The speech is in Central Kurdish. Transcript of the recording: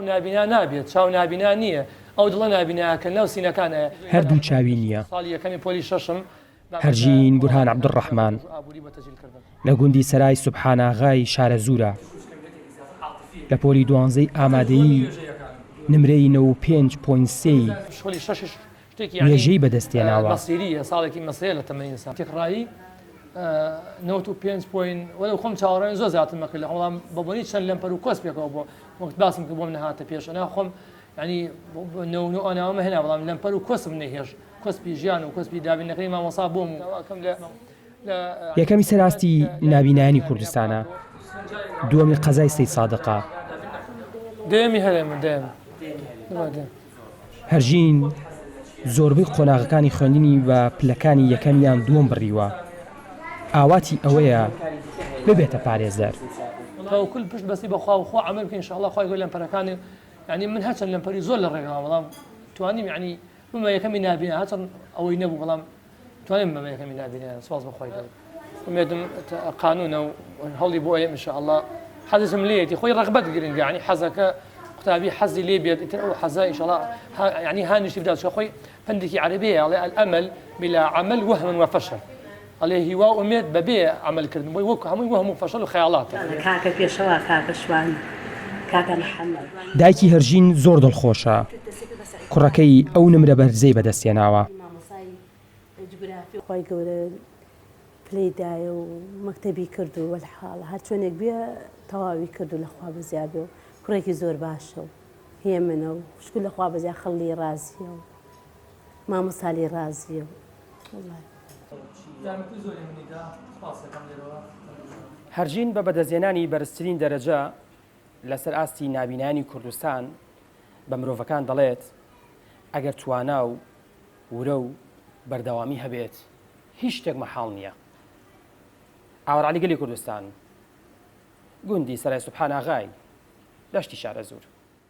نابینا نابێت، چاو نابینا نییە، ئەو دڵە نابینایە کە لەناو سینەکانایە. هەردوو چاوی نییە. ساڵی یەکەمی پۆلی شەشم. هەرژین بورهان عەبدولڕەحمان لە گوندی سەرای سوبحاناغای شارەزوورە، لە پۆلی دوانزەی ئامادەیی نمرەی 95 point سێی وێژەی بەدەستهێناوە. یەکەمی سەر ئاستی نابینایانی کوردستانە، دووەمی قەزای سەیدسادقە. هەرژین زۆربەی قۆناغەکانی خوێندنی بە پلەکانی یەکەم یان دووەم بڕیوە، ئاواتی ئەوەیە ببێتە پارێزەر. بمە یەکەمی نابینا هەرچەند ئەوەی نەبوو بەڵام توانیم بمە یەکەمی نابینا سواز بەخوای گەورە ئومێدم قانونە و هەوڵی بۆ ئەیەم ان شاء الله حەزم لێیەتی خۆی ڕەغبەت گرنگە یعنی حەزەکە قوتابی حەزی لێ بێت ئیتر ئەو حەزە ان شاء الله یعنی هانیشی بدات چونکە خۆی پەندێکی عەرەبیە ئەڵێ الامل بلا عمل وهم وفشل ئەڵێ هیوا و ئومێد بەبێ عەمەل کردن بۆی وەک هەمووی وەهم و فەشەل و خەیاڵاتە. کاکە پێشەوا کاکە شوان کاکە محمد. دایکی هەرژین زۆر دڵخۆشە کوڕەکەی ئەو نمرە بەرزەی بەدەستهێناوە. خوای گەورە پلەی دایە و مەکتەبی کرد و وەلحاڵ هەرچۆنێک بێ تەواوی کرد و لەخوا بەزیا بێ و کوڕێکی زۆر باشە و هێمنە و شکر لەخوا بەزیا خەڵ لێی ڕازیە و مامۆستا لێی ڕازیە و وەڵای. هەرژین بە بەدەستهێنانی بەرزترین دەرەجە لەسەر ئاستی نابینایانی کوردستان بە مرۆڤەکان دەڵێت، ئەگەر توانا و ورە و بەردەوامی هەبێت هیچ شتێک مەحاڵ نییە. ئاوەر عەلی گەلی کوردستان، گوندی سەرای سوبحاناغای، دەشتی شارەزوور.